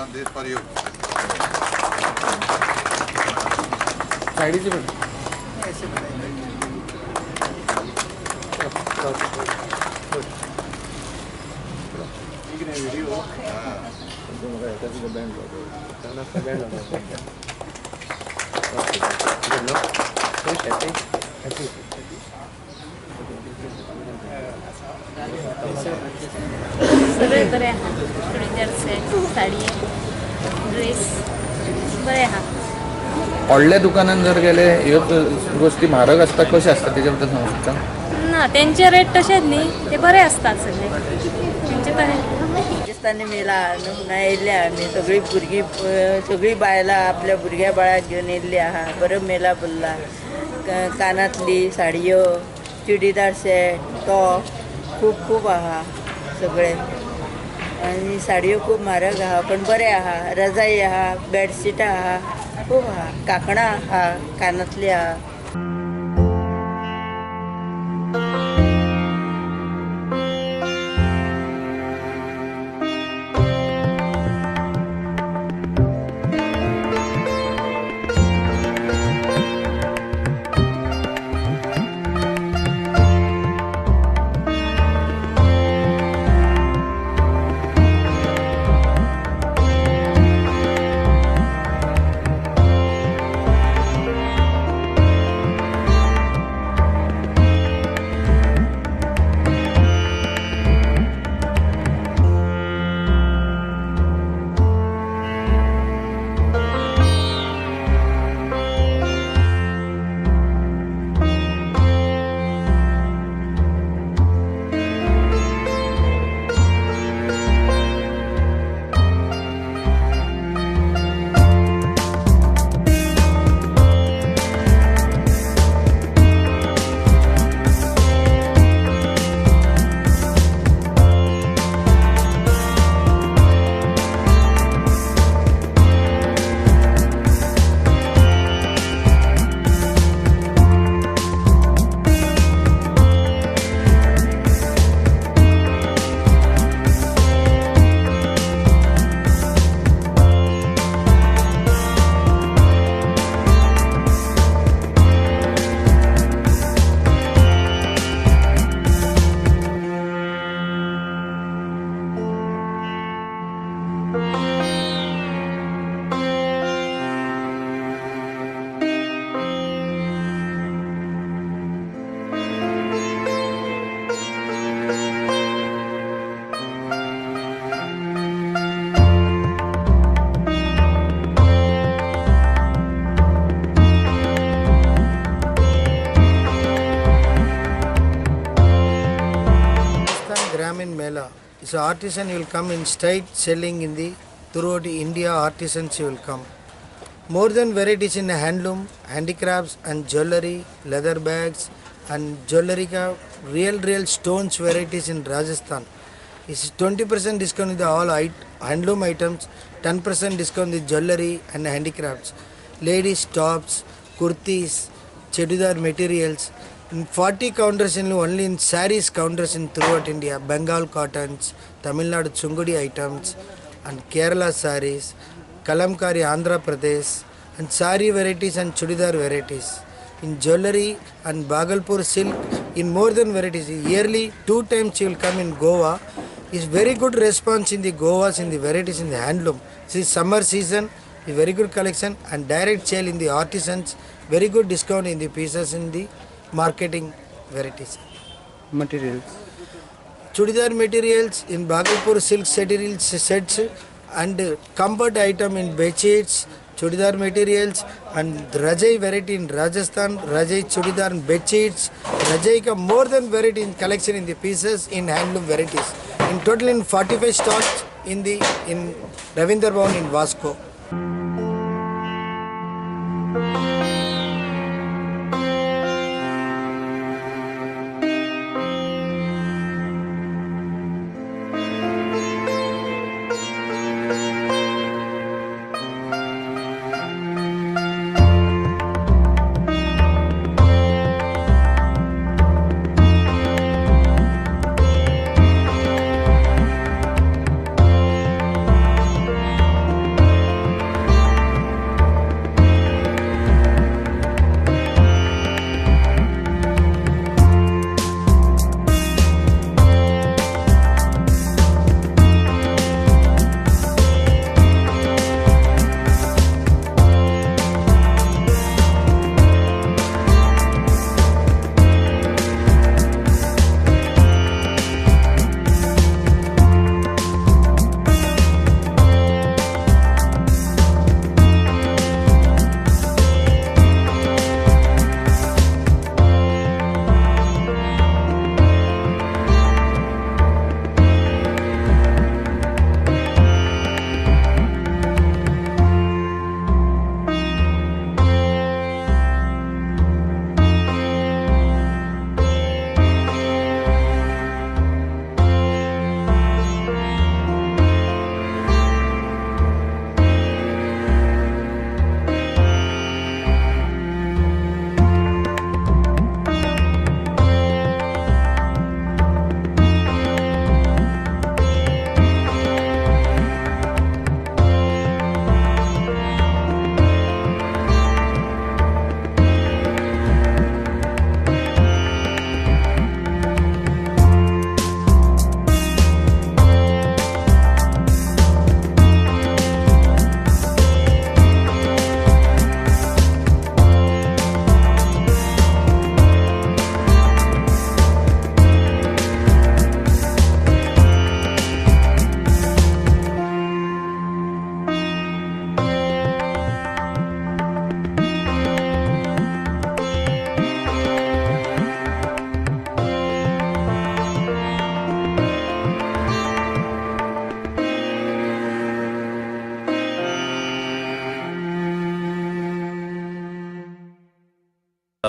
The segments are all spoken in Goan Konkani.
done this for you. सगळे बरे आहा, चुडीदार सेट, साडी, ड्रेस बरे आहा. व्हडल्या दुकानान जर गेले ह्यो गोष्टी म्हारग आसता, कशें आसता तेच्या बद्दल सांगूंक शकता? ना, तेंचे रेट तशेंच न्ही, ते बरे आसतात सगळे तेंचे तरे. राजस्थानी मेला हांगा येयल्ले आमी सगळीं भुरगीं, सगळीं बायलां आपल्या भुरग्या बाळाक घेवन येयल्ली आहा. बरो मेला भरला. कानांतली साडयो, चुडीदार सेट, टॉप खूब खूब आहा सगळे. आनी साडयो खूब म्हारग आहा पण बरें आहा. रजाई आहा, बेडशीटां आहा, खूब आहा, कांकणां आहा, कानांतली आहा. Gramin Mela. So artisan will come in state selling in the throughout India. Artisans will come. More than varieties in handloom, handicrafts and jewelry, leather bags and jewelry ka real stones varieties in Rajasthan. It's 20% discount in the all handloom items, 10% discount in the jewelry and handicrafts. Ladies tops, kurtis, chudidar materials. In 40 counters in only in sarees counters in throughout India, Bengal cottons, Tamil Nadu Chungudi items and Kerala sarees, Kalamkari Andhra Pradesh and sari varieties and chudidar varieties. In jewelry and Bhagalpur silk in more than varieties. Yearly 2 times she will come in Goa. Is very good response in the Goas in the varieties in the handloom. See summer season is very good collection and direct sale in the artisans, very good discount in the pieces in the marketing varieties. Materials. Chudidar materials in Bhagalpur silk sets and comfort item in bedsheets, chudidar materials and Rajai variety in Rajasthan, Rajai chudidar and bedsheets, Rajai ka more than variety in collection in the pieces in handloom varieties. In total in 45 stalls in the in Ravindra Bhavan in Vasco.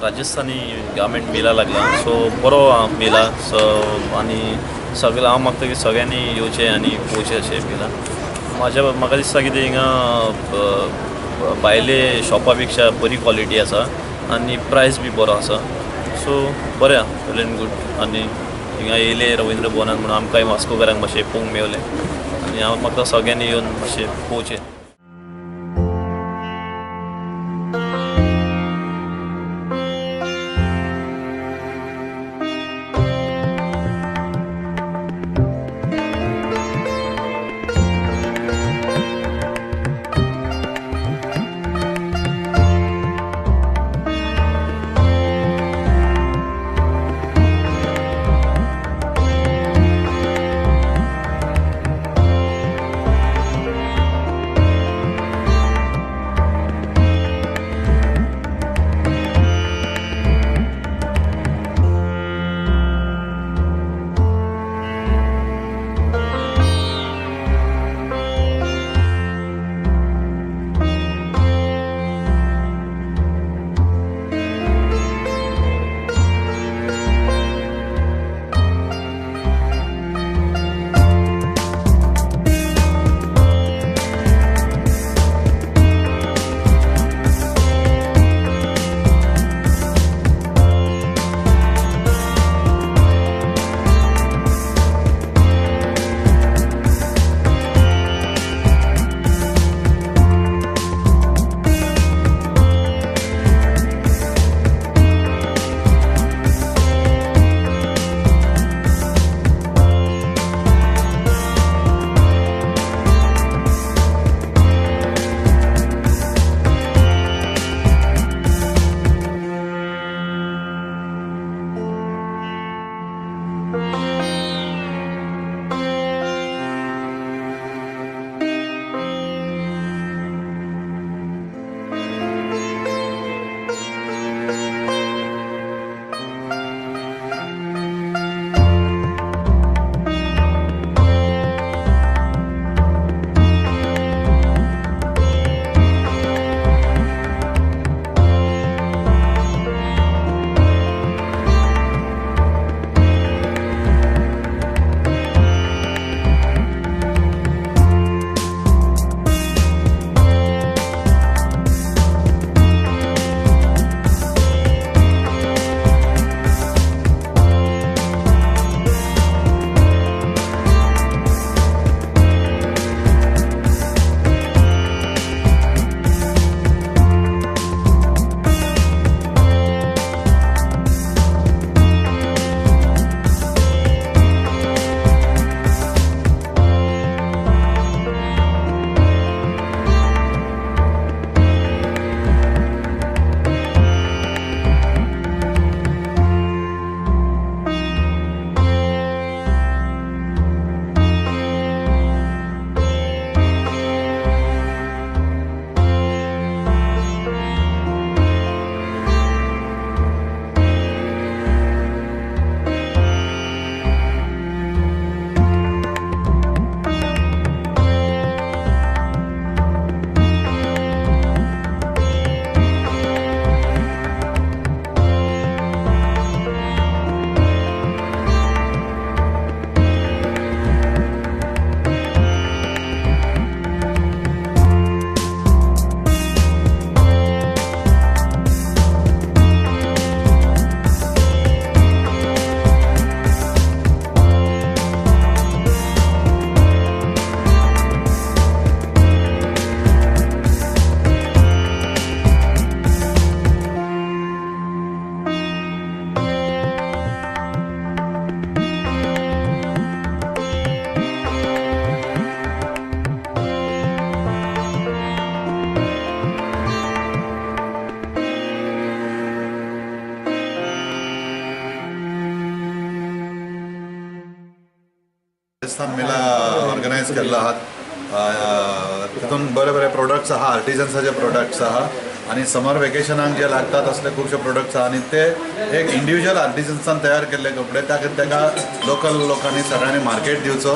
Rajasthani garment मेला लागला सो बरो मेला सो आनी सगळें हांव मागता की सगळ्यांनी येवचें आनी पळोवचें अशें मेला. म्हाज्या म्हाका दिसता की ते हिंगा भायले शॉपा पेक्षा बरी क्वॉलिटी आसा आनी प्रायस बी बरो आसा सो बरें आहा वेल एंड गूड. आनी हिंगा येयले रवींद्र भवनान म्हणून आमकांय वास्कोकारांक मातशें पळोवंक मेवलें आनी हांव म्हाका सगळ्यांनी येवन मातशें पळोवचें. राजस्थान मेला ऑर्गनायज केल्लो आहात, तितून बरे बरे प्रोडक्ट्स आहा, आर्टिजन्साचे प्रोडक्ट्स आहा आनी समर वेकेशनाक जे लागता तसले खुबशे प्रोडक्ट्स आहा आनी ते एक इंडिविज्युअल आर्टिजन्सान तयार केल्ले कपडे, त्या खातीर ताका लोकल लोकांनी सगळ्यांनी मार्केट दिवचो.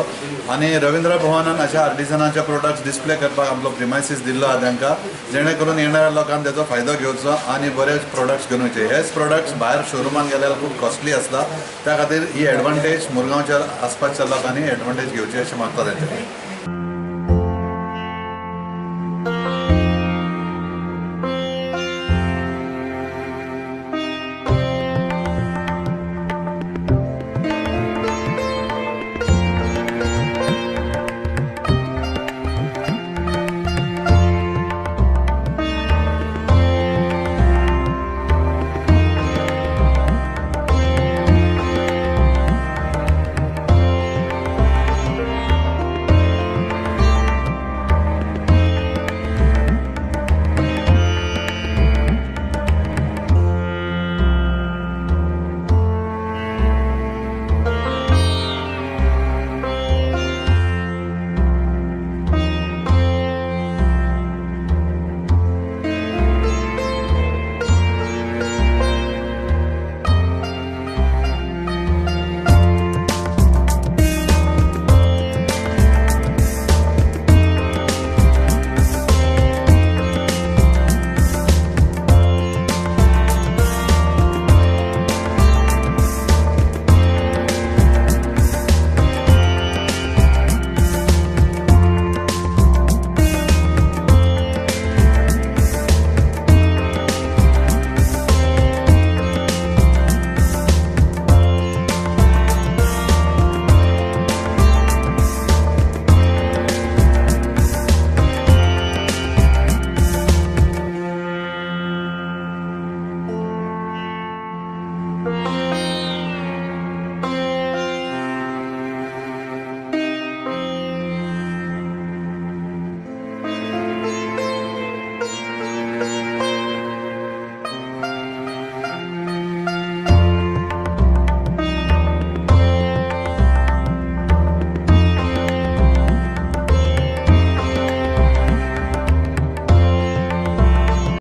आनी रवींद्र भवनान अशा आर्टिजनाचे प्रोडक्ट्स डिस्प्ले करपाक आपलो प्रिमायसीस दिल्लो आहा तांकां, जेणे करून येणाऱ्या लोकांक तेजो फायदो घेवचो आनी बरे प्रोडक्ट्स घेवन वयचे. हेच प्रोडक्ट्स भायर शोरुमान गेल्यार खूब कॉस्टली आसता, त्या खातीर ही एडवांटेज मुरगांवच्या आसपासच्या लोकांनी एडवांटेज घेवची अशें मागता तेंचे.